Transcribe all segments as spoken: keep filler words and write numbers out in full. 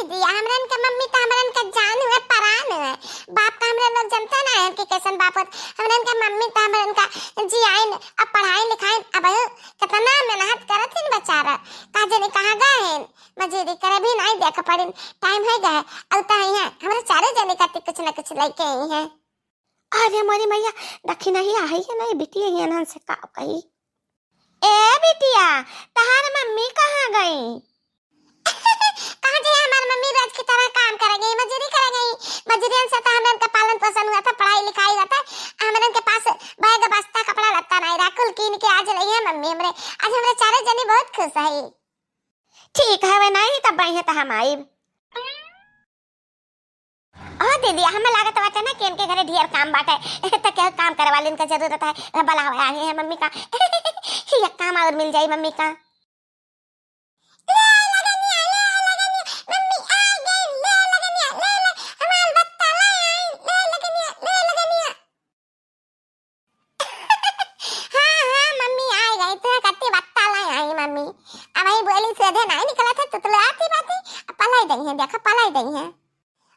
दिया, हमरन के मम्मी त हमरन के जान हुए, परान हुए। बाप का हमरे लोग जनते ना है कि कैसन बाप होत। हमरन के मम्मी त हमरन का जियाइन, अब पढ़ाइन लिखाइन, अब कितना मेहनत करत हिन बेचारा। का जाने कहाँ गए हैं, मजूरी करे भी नहीं देख पड़िन। टाइम है गए, अब त है, हमरे चारे जने खातिर कुछ न कुछ लेके आई हैं। अरे मोरी मैया, दखिनही आई है नहीं, बिटिया ही अनहन से का कही। ए बिटिया, तहार मम्मी कहाँ गई? कहाँ जाई, हमार मम्मी रोज की तरह काम करे गई, मजूरी करे गई। मजूरियन से तो हमरन का पालन पोषण हुआ था, पढ़ाई लिखाई हुआ था। हमरन के पास बैग, बस्ता, कपड़ा लत्ता नहीं रहा, कुल कीन के आज लई है मम्मी हमरे। आज हमरे चारे जने बहुत खुश है। ठीक है, वे नहीं तब आई है तो हम आइब। ओ दीदी, हमें लागत बाटे ना कि इनके घरे ढेर काम बाटे, त केहू काम करे वाली इनका जरूरत है, बुलावा आई है मम्मी का। एक काम और मिल जाई मम्मी का। ले लगनिया, ले लगनिया, मम्मी आ गई, ले लगनिया, ले ले, हमार बत्ता ले आई, ले लगनिया, ले लगनिया। हाँ, हाँ, मम्मी आ गई, तू कत्ती बत्ता ले आई मम्मी। अब वही बोली सीधे नहीं निकला था, तुतले आती बाती, अब पलाई दई है, देखा पलाई दई है।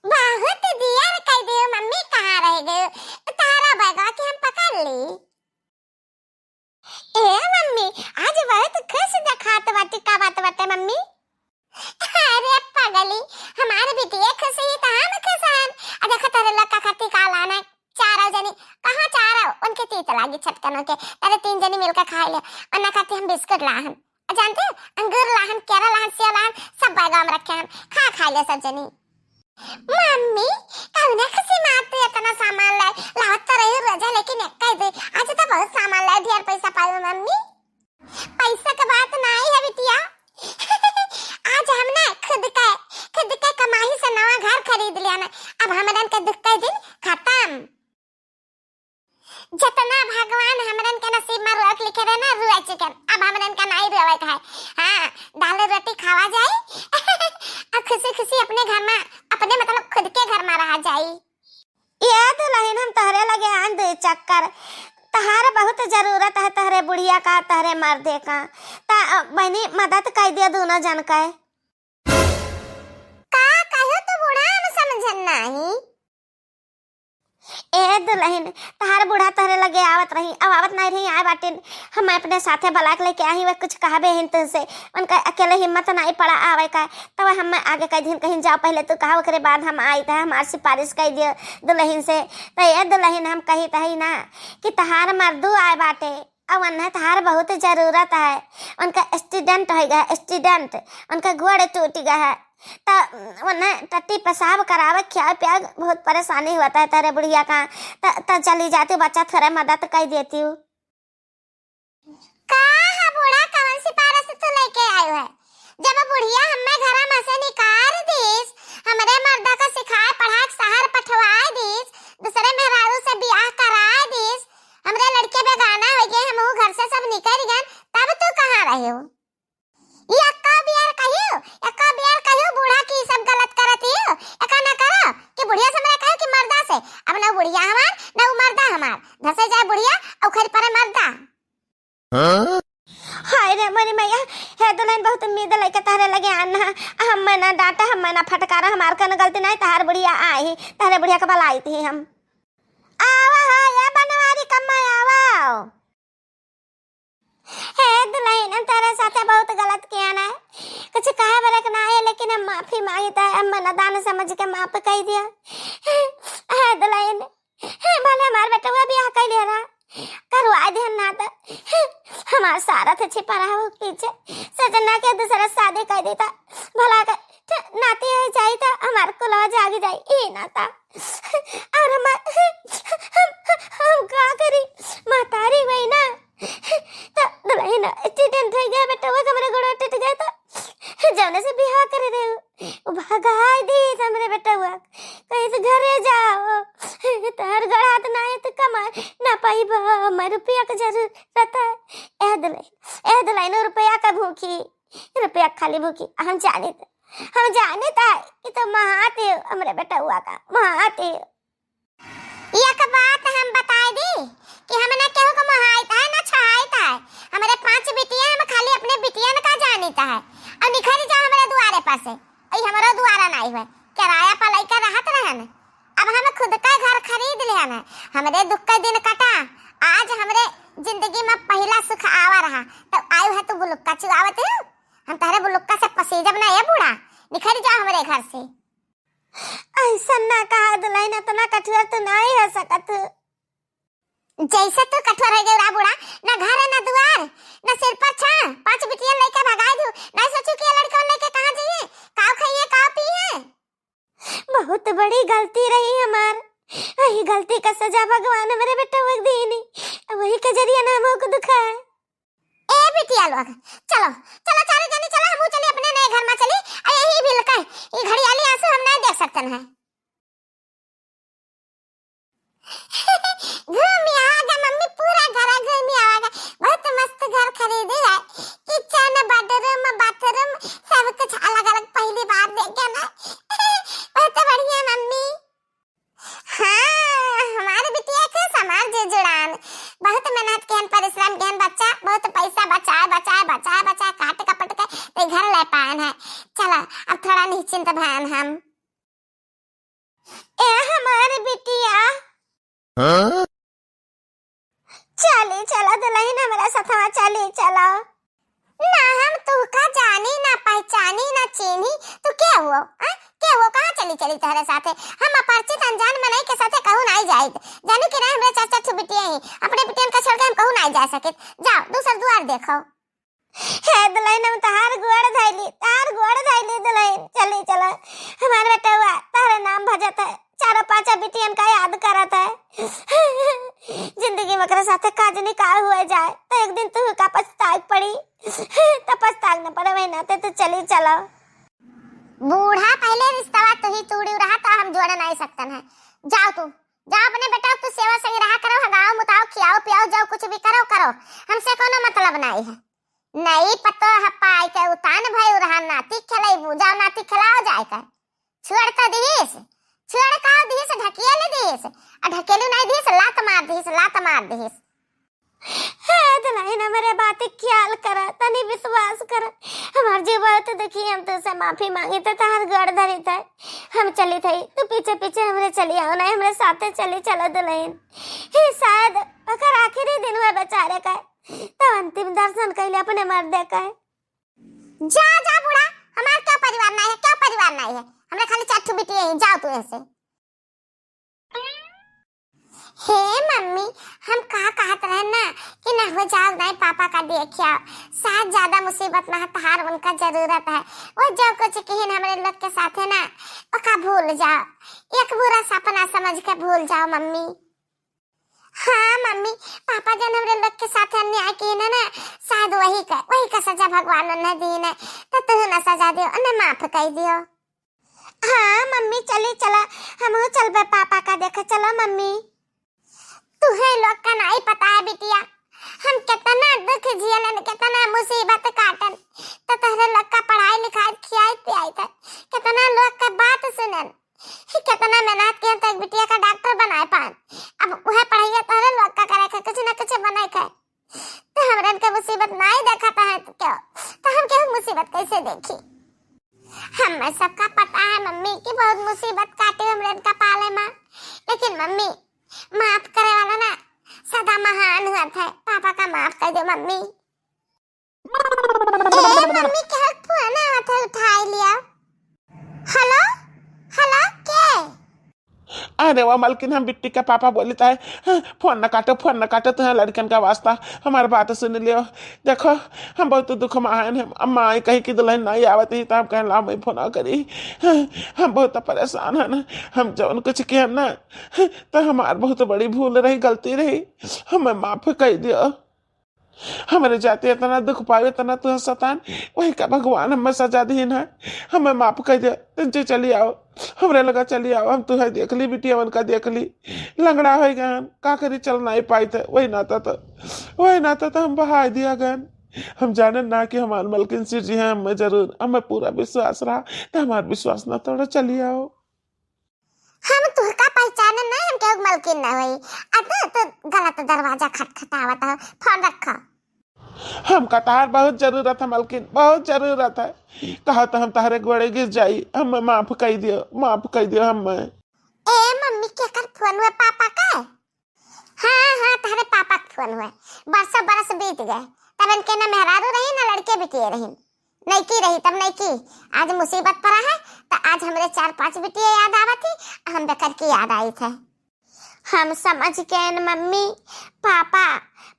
बहुत देर कह दियो मम्मी, कहाँ रह गयो? तारा बैगवा के हम पकड़ ली। ए मम्मी, आज बहुत खुश देखात बाटी, का बात बाटे मम्मी? अरे पगली, हमार बिटिया खुश ही तो हम खुश हन। आ देखा तेरे लड़का खाती का लाना है, चारों जनी। कहाँ चारों? उनके तीत लागी छटकनों के, तेरे तीन जनी मिलकर खा ले। उन्ना खाती हम बिस्कुट लाहन, आ जानते हो, अंगूर लाहन, केरा लाहन, सेव लाहन, सब बैगवा में रखे हन, खा खा ले सब जनी। मम्मी, कौने खुशी में तू इतना सामान लाए? लावत तो रही रोजा, लेकिन एक कह दे, आज तो बहुत सामान लाए, ढेर पैसा पाए मम्मी। पैसा के बात नहीं है बिटिया। आज हम ना खुद के, खुद के कमाई से नवा घर खरीद लिया ना। अब हमरन के दुख के दिन खत्म। जितना भगवान हमरन के नसीब में रोक लिखे रहे ना, रुआ चिकन, अब हमरन का नहीं रोवे के है। हाँ, दाल रोटी खावा जाए और खुशी खुशी अपने घर में, अपने मतलब खुद के घर में रहा जाए। ए दुलहिन, हम तहरे लगे आन दुई चक्कर, तहार बहुत जरूरत है तहरे बुढ़िया का, तहरे मर्दे का। त, अ, बहिनी, मदद कइ दियो दुनो जन के। का कहो तू बूढ़ा, हम समझन नाही। ए दुलहिन, तहार बूढ़ा तहरे लगे आवत रही, अब आवत नाही रही, आए बाटिन। हम अपने साथे बलाक लेके आई, वे कुछ कहबे हिन तुझसे। उनका अकेले हिम्मत नाही पड़ा आवे का, तब हम आगे कह दिन कहीं जाओ, पहले तू कहा, ओकरे बाद हम आई, त हमार सिफारिश कह दियो दुलहिन से। त ए दुलहिन, हम कही तही ना कि तहार मर्दू आए बाटे, अब उन्हें तहार बहुत जरूरत है। उनका accident होइ गया है, accident, उनका गोड़ टूट गया है। त उन्हें टट्टी पेशाब करावे, खियावे पियावे, बहुत परेशानी होता है तेरे बुढ़िया का। त, त चली जाती, बच्चा थोड़ा मदद कर देती हूँ। का है बूढ़ा, कौन सिफारिश तू लेके आयो है? जब बुढ़िया हमें घरा में से निकाल दीस, हमरे मर्दा का सिखाए पढ़ाए शहर पठवाए दीस, दूसरे मेहरारू से बियाह कराए दीस, हमरे लड़के बेगाना हो गए, हमहू घर से सब निकल गए, तब तू कहाँ रहे हो? ये अक्का बियार कहियो, अक्का बियार कहियो बूढ़ा की सब गलत करत हियो, एका ना करो कि बुढ़िया से हमरा कहो कि मर्दा से। अब ना बुढ़िया हमार, ना उ मर्दा हमार। धसे जाए बुढ़िया, और खरी परे मर्दा। हाँ? हाय रे मोरी मैया, हे दुलहिन, बहुत उम्मीद लेके तहरे लगे आना। हम ना डांटा, हम ना फटकारा, हमार कौनो गलती नहीं, तहार बुढ़िया आई, तहरे बुढ़िया के बलाई थी हम। आवा हो, ये बनवारी कम्मा आवा। हे दुलहिन, हम तेरे साथे बहुत गलत किया ना, कुछ कहे बरे के ना है, लेकिन हम माफी मांगत है, हम मना दान समझ के माफ कर दिया। हे दुलहिन, भले हमार बेटवा बियाह कर लिया रहा, करवा दिया ना तो हमार सारा थे छिपा रहा हो पीछे, सजना के दूसरा शादी कर देता, भला के नाती हो जाई तो हमार कुलवा जाग जाई, ई नाता। और हमार, हम, हम का करी, महतारी वही ना। तो दुलहिन accident हो गया, बेटवा के हमरे गोड़वा टूट गया, तो जौने से बियाह करे रहे, उ भगाई दी हमरे बेटवा, कहीं से घरे जाओ, तोहर गोड़ हाथ ना है तो कमा ना पाइबा, हमार रुपया के जरूरत है। ए दुलहिन, ए दुलहिन, रुपया का भूखी, रुपया खाली भूखी, हम जाने तो हम जाने त कि तू महात हो, हमरे बेटउआ का महात हो। एक बात हम बताए दी कि हम ना केहू को मोहाइत है, ना छहाइत है। हमरे पांच बिटिया, हम खाली अपने बिटियन का जानित है। और निखर जाओ हमरे दुआरे पर से। ई हमरो दुआरा नाई हुए, किराया पर लइके रहत रहन। अब हम खुद का घर खरीद लेहन है, हमरे दुख का दिन कटा। आज हमरे जिंदगी में पहिला सुख आवा रहा, तब आयु है तू बुलुक्का चुआवत हो। हम तहरे बुलुक्का से पसीजब ना, ए बूढ़ा, निकल जा हमरे घर से। ऐसन ना कहा दुलहिन, इतना कठोर तो नाई हो सकत। जैसे तू कठोर हो गया बूढ़ा, ना घर है, ना दुआर, ना सिर पर छां, पांच बिटिया लइके भगाई दू, नाई सोचू कि ये लड़कन लइके कहाँ जाइए, काव खाइए, काव पिए। बहुत बड़ी गलती रही हमार, यही गलती का सजा भगवान हमरे बेटवा के दीनी, वही के जरिए ना हम ओके दुखा है। ए बिटिया लोग, चलो, चलो चारों जनी चलो, हमहू चली अपने नए घर में चली। आ यही भी लका, ये घड़ियाली आंसू हम नहीं देख सकते हैं। घूमी आवागा मम्मी, पूरा घर घूमी आवागा। बहुत मस्त घर खरीदी है, किचन, बेडरूम, बाथरूम, सब कुछ अलग अलग पहली बार देखे ना। बहुत बढ़िया मम्मी। हाँ, हमारे बिटिया के समाज जे जुड़ान, बहुत मेहनत केहन, परिश्रम केहन, बच्चा बहुत पैसा बचाए, बचाए, बचाए, बचाए, काट कपट के ते घर ले पाएन है। चला, अब थोड़ा निश्चिंत भएन हम। ए हमारे बिटिया। हाँ? चली चला दुलहिन, हमरा सथवा चली चला। ना हम तुहका जानी, ना पहचानी, ना चीन्ही। तू के हुओ, आ? के हुओ? कहाँ चली चली तोहरे साथे? हम अपरिचित अनजान मनई के साथे कहूँ नाई जाइत। जानू कि नाई, हमरे चार चार ठो बिटिया ही, अपने बिटियन का छोड़ के हम कहूँ नाई जा सकित। जाओ, दूसर दुआर देखो। हे दुलहिन, हम तहार गोड़ धइली, तहार गोड़ धइली दुलहिन, चली चला। हमार बेटवा तहरे नाम भजत है, चारों पांचों बिटियन का याद करत है। जिंदगी में ओकरे साथे का जनी का हुए जाए, तो एक दिन तू का पछताए के पड़ी, तो पछताए के न पड़े, वही नाते तू चली चला। बूढ़ा पहले रिश्तवा तू ही तोड़ी रहा, तो हम जोड़े नहीं सकतन है। जाओ तू, जाओ अपने बेटा तू सेवा सही रहा करो, हगाओ मुताओ, खियाओ पियाओ, जाओ कुछ भी करो, करो, हमसे कोनो मतलब नहीं है। नई पतोह पाई के उतान भई रहा, नाती खेलैबू, जाओ नाती खेलाओ जाए के। छोड़ तो दिहिस, छोड़ का दिहिस, ढकेल दिहिस, आ ढकेलू नहीं दिहिस, लात मार दिहिस, लात मार दिहिस। हे दुलहिन, हमरे बात के ख्याल करा, तनी विश्वास करा। हमार जीव बहुत दुखी, हम तुझसे माफी मांगी थे, तहार गोड़ धरी थे, हम चली थे, तू पीछे पीछे हमरे चली आओ, नहीं हमरे साथे चली चला दुलहिन। ही शायद ओकर आखिरी दिन हुए बेचारे का, तो अंतिम दर्शन कैले अपने मर्दे का। जा, जा बूढ़ा, हमार क्या परिवार नहीं है, क्या परिवार नहीं है, हमरे खाली चार ठो बिटिया ही, जाओ तू यहाँ से। हे मम्मी, हम का कहत रहे ना कि ना हो जाओ, नहीं पापा का देख आओ, शायद ज्यादा मुसीबत ना है, तहार उनका जरूरत है, वो जो कुछ किहिन हमरे लोग के साथे ना, ओका भूल जाओ, एक बुरा सपना समझ के भूल जाओ मम्मी। हाँ मम्मी, पापा जन हमरे लोग के साथ अन्याय किहिन ना, शायद वही का, वही का सजा भगवान उन्हें दीन है, तो तू ना सजा दियो, उन्हें माफ कर दियो। हाँ मम्मी, चली चला, हमहू चलबे पापा का देखे, चला मम्मी। तुहे लोग का नहीं पता है बिटिया, हम कितना दुख झेलन, कितना मुसीबत काटन, तो तोहरे लोग का पढ़ाई लिखाई खियाई पियाई था, कितना लोग का बात सुनन, कितना मेहनत किया तो एक बिटिया का डॉक्टर बनाए पान। अब वह पढ़ाई तोहरे लोग का करे के, कुछ ना कुछ बनाए के। तो हमरन के मुसीबत नाई देखत है तो क्यों? तो हम केहू मुसीबत कैसे देखी? हमें सबका पता है मम्मी कि बहुत मुसीबत काटे हमरन का पाले में, लेकिन मम्मी, माफ करे वाला ना सदा महान हुआ था। पापा का माफ कर दो मम्मी। ए मम्मी, केहू फोन आवत है, उठाई लिया। हेलो, हेलो, के? अरे वाह मलकिन, हम बिट्टी का पापा बोलित है। हाँ, फोन न काटो, फोन न काटो, तुम्हें लड़कन का वास्ता हमार बात सुन लियो। देखो, हम बहुत दुख में आयन, हम अम्मा आई कही कि दुलहिन नहीं आवत ही, तो हम कहन ला मैं फोन करी। हाँ, हम बहुत परेशान है ना, हम जौन कुछ किया ना, तो हमार बहुत बड़ी भूल रही, गलती रही, हमें माफ कर दियो। हमरे जाते इतना दुख पावे, इतना तू सतान, वही का भगवान हमें सजा दीन है। हमें माफ कर दे, तुझे चली आओ, हमरे लगा चली आओ। हम तुहे देख ली, बिटिया उनका देख ली, लंगड़ा हो गए, का करी, चल नहीं पाई थे, वही नाता तो, वही नाता तो हम बहाय दिया गए। हम जानन ना कि हमार मलकिन सिर जी हैं, हमें जरूर, हमें पूरा विश्वास रहा, तो हमार विश्वास ना तोड़ा, चली आओ। हम तुहका पहचानन नहीं, हम केहू मलकिन न होई। आ तू, तू गलत दरवाजा खटखटावत हो। फोन रखो। हमका तहार बहुत जरूरत है मलकिन, बहुत जरूरत है। कहा तो हम तहरे गोड़े गिर जाई, हमें माफ कई दियो, माफ कई दियो हमें। ए मम्मी, केकर फोन हुआ? पापा का? हाँ, हाँ, तहरे पापा के फोन हुआ। बरसों बरस बीत गए, तब इनके ना मेहरारू रही ना लड़के बिटिए रही, नइकी रही तब नइकी। आज मुसीबत पड़ा है, तो आज हमरे चार पांच बिटिए याद आवत ही, हम बेकर की याद आई थे। हम समझ गए न मम्मी, पापा,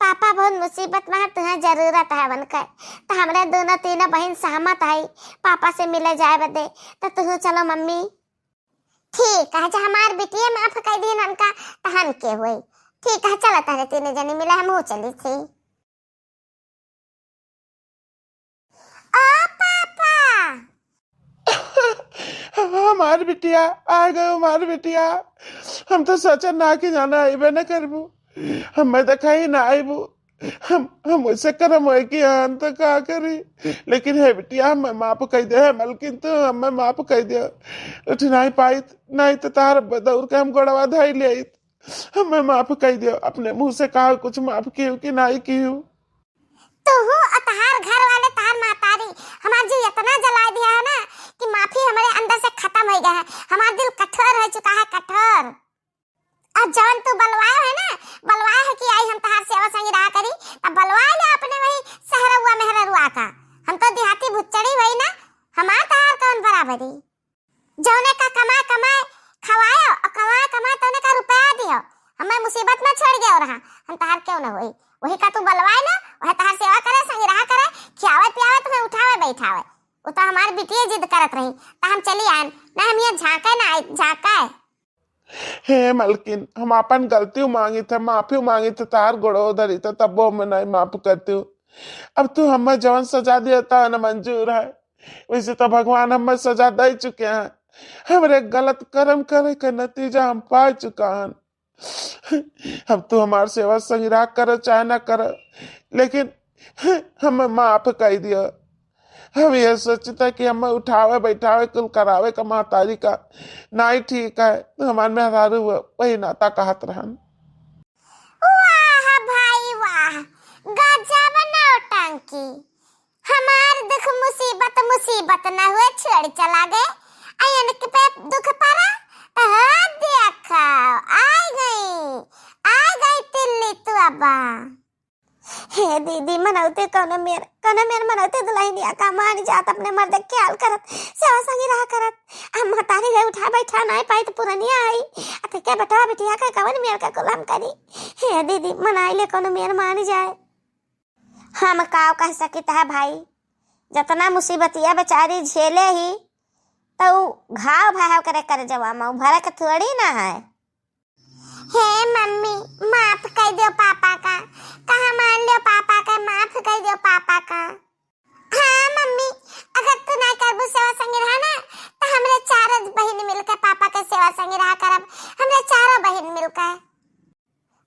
पापा बहुत मुसीबत में है, तुहें जरूरत है उनकर। तो हमरे दोनों तीनों बहिन सहमत है पापा से मिले जाए बदे, तो तुहू चलो मम्मी। ठीक है, अच्छा हमार बिटिया माफ कर दीन उनका, तो हम के हुई। ठीक है, चलो तारे तीनों जनी मिले, हम हो चली थी। ओ पापा। हमार बिटिया, आ गयो हमार बिटिया। हम तो सोचे ना कि जाना आइबे न करबू, हमें देखा ही ना आइबू। हम हम वैसे करम होए कि हम तो का करी, लेकिन हे बिटिया, हमें माफ कर दे, हे मलकिन, तू हमें माफ कर दे। उठ नहीं पाइत, नहीं तो तार दौड़ के हम गोड़वा धाई ले आइत। हमें माफ कर दे, अपने मुंह से कहा कुछ माफ कियो कि नहीं कियो। तू और तहार घर वाले, तहार महतारी हमार जीव इतना जला दिया है ना कि माफी हमारे अंदर से खत्म हो गया है। हमार दिल कठोर हो चुका है, कठोर। और जवन तू बलवाए है ना, बलवाए है कि आई हम तहार सेवा संगी रहा करी, तब बलवाए ले अपने वही सहरउआ मेहररुआ का। हम तो देहाती भुच्चड़ी हुई ना, हमार तहार कौन बराबरी? जौने का कमाए कमाए खवायो और कमाए कमाए तौने का रुपया दियो। हमें मुसीबत में छोड़ गयो रहा, हम तहार क्यों न होई? वही का तू बलवाए ना, वह तहार सेवा करे, संगी रहा करे, खियावे पियावे, तुम्हें उठावे बैठावे। वो तो हमार बिटिया जिद करत रही, तो हम चली आन, ना हम ये झांके ना आई, झांके। हे मलकिन, हम आपन गलतियों मांगी थे, माफी मांगी थे, तार गोड़ो धरी थे, तब्बो हमें नहीं माफ करती हो। अब तू हमें जवन सजा दिया था ना मंजूर है, वैसे तो भगवान हमें सजा दे चुके हैं। हमरे गलत कर्म करे के नतीजा हम पा चुका हन। अब तू हमार सेवा संग्रह करो चाहे ना करो, लेकिन हमें माफ कर दियो। हम ये सोचता कि हमें उठावे बैठावे कुल करावे का महतारी का नाई ठीक है, तो हमार मेहरारू वो वही नाता कहत रहन। वाह भाई वाह, गजब नौटंकी। हमार दुख मुसीबत मुसीबत न हुए, छोड़ चला गए। आ इनके पे दुख पड़ा, तो हाँ देखो, आ गई, आ गई तिल्ली तू अब्बा। हे दीदी, मनौते कौनो मेर, कौनो मेर मनौते दुल्हनिया का मान जात, अपने मर्द के ख्याल करत, सेवा संगी रहा करत। अब महतारी गए उठा बैठा नाई पाई तो पुरनिया आई। अते के बेटवा बिटिया का कवन मेर का गुलाम करी? हे दीदी, मनाई ले कौनो मेर मान जाए। हम काव कह सकित है भाई, जतना मुसीबतिया बेचारी झेले ही, तो उ घाव भाव करे कर जवा में, उ भरे के थोड़ी ना है। हे मम्मी, माफ कर दो पापा का, कहा मान लो पापा का, माफ कर दो पापा का। हाँ मम्मी, अगर तू ना करबू सेवा संगे रहा ना, तो हमरे चारों बहिन मिलके पापा के सेवा संगे रहा करब, हमरे चारों बहिन मिलके।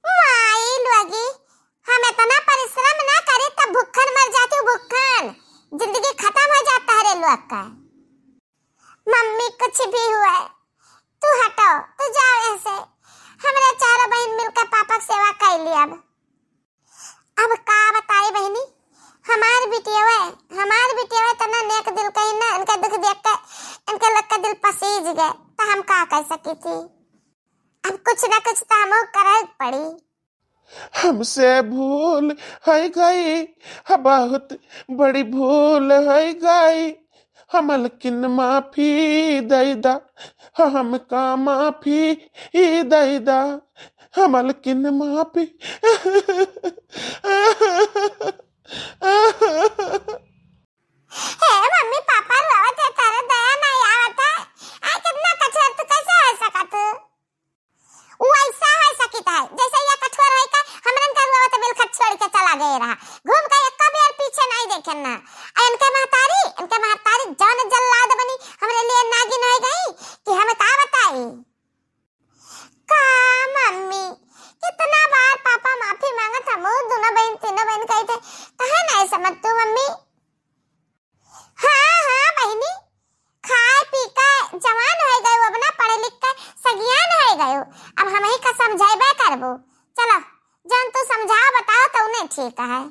माई लोगी, हम इतना परिश्रम ना करी तब भुक्खन मर जाती, भुक्खन। जिंदगी खत्म हो जाता है रे लोग का। मम्मी कुछ भी हुआ है, तू हटो, तू जाओ यहाँ से। हमरे चारों बहिन मिलकर पापा के सेवा कर ली। अब, अब का बताई बहिनी, हमार बिटियवे, हमार बिटियवे तना नेक दिल कही ना, इनके दुख देख के, इनके लोग के दिल पसीज गए, तो हम का कर सकी थी? अब कुछ ना कुछ तो हमहू करे पड़ी। हमसे भूल है गई, हाँ, बहुत बड़ी भूल है गई। हाँ, मलकिन माफी दे दा, हाँ, हमका माफी दे दा, हाँ, मलकिन माफी। हे मम्मी, पापा रोवत है, तारे दया नहीं आवत है। आ कितना कठोर, तू कैसे हो सकत? वो ऐसा हो सकित है, जैसे ये कठोर है का, हमरन का रोवत बिलखत छोड़ के चला गए रहा, घूम के एक बेर पीछे नहीं देखे ना। आ इनके महतारी, इनके महतारी जौन जल्लाद बनी, हमरे लिए नागिन हो गई कि हम का बताई। का मम्मी, कितना बार पापा माफी मांगत, हम दोनों बहन, तीनों बहन कही थे, कहे नहीं समझ तू मम्मी? हाँ, हाँ बहिनी, खाए पी के जवान हो गयो, अब ना पढ़ लिख के सगियान हो गयो, अब हम ही का समझाइबे करबो। चलो, जौन तू समझाओ बताओ तो उन्हें ठीक है।